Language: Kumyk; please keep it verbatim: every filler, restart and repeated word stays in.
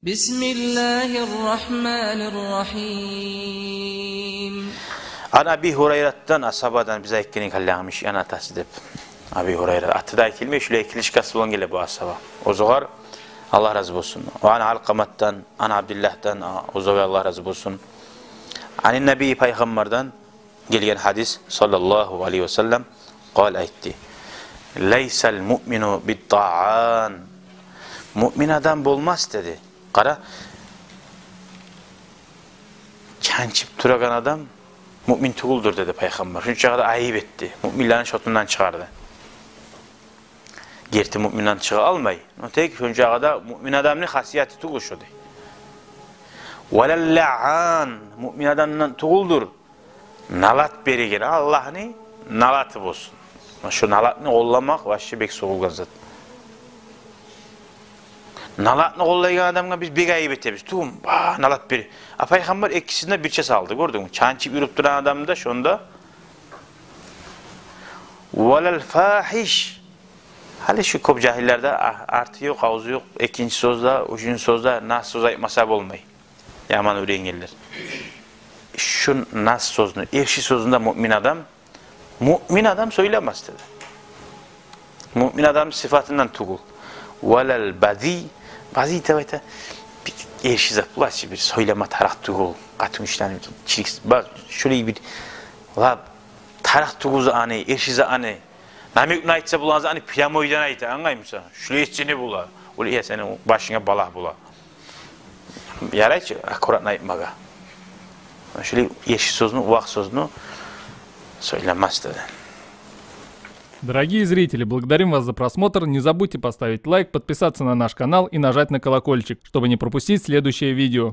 بسم الله الرحمن الرحيم. Ан Аби Гьурайратдан, асгьабадан, биз айтгъан эдик гьали, ана атасы деп. Аби Гьурайра аты да айтылмай, шулай кличкасы булан геле бу асгьаба. Оьзюгер Аллагь рази болсун. Ва ан Алкъаматдан, ан Абдиллагьдан, оьзюгер Аллагь рази болсун. Анин Наби, Пайхаммардан гелген гьадис, саллаллагьу алайгьи ва саллам, къала, айтды: «Лайсал муъмину бит-тагӀан». Муъмин адам болмас деди. Къара, чанчып турагъан адам муъмин тюгюлдюр деди Пайхаммар. Шунчагъа да айып этди. Муъминлени шотундан чыгъарды. Герти муъминден чыгъа алмай. Но тек шунчагъа да муъмин адамны хасияты тюгюл шо дей. «Валал лаъан», муъмин адамдан тюгюлдюр налат береген, Аллагьны налаты болсун. Шо налатны къолламакъ вообще бек сёгюлген зат. Налатны къоллайгъан адамгъа биз бек айып этебиз. Тюгюл, ба, налат бер. А Пайхаммар экисин де бирче салды, гёрдюнгмю? Чанчып юрюп турагъан адамны да шонда. «Валал фахиш». Гьали шу кёп жагьиллерде а-, арты ёкъ, авзу ёкъ, экинчи сёзде, уьчюнчю сёзде нас сёз айтмаса болмай. Яман уьйренгенлер. Шу нас сёзню, эрши сёзню де муъмин адам, муъмин адам сёйлемес деди. Муъмин адам сыфатындан тюгюл. «Валал базий», базий деп айта, бир эрши зат бола чы, бир сёйлеме тарыкъ тюгюл, къатын гишилени чирик, ба, шолай бир лап тарыкъ тюгюл затны, эрши затны, намёкну айтса болагъан затны прямойдан айта, англаймысан? Шулай этсе не бола? Ол, э, сени башынга балагь бола. Ярай чы аккуратно айтмагъа. Шулай эрши сёзню, увакъ сёзню сёйлемес деди. Дорогие зрители, благодарим вас за просмотр. Не забудьте поставить лайк, подписаться на наш канал и нажать на колокольчик, чтобы не пропустить следующее видео.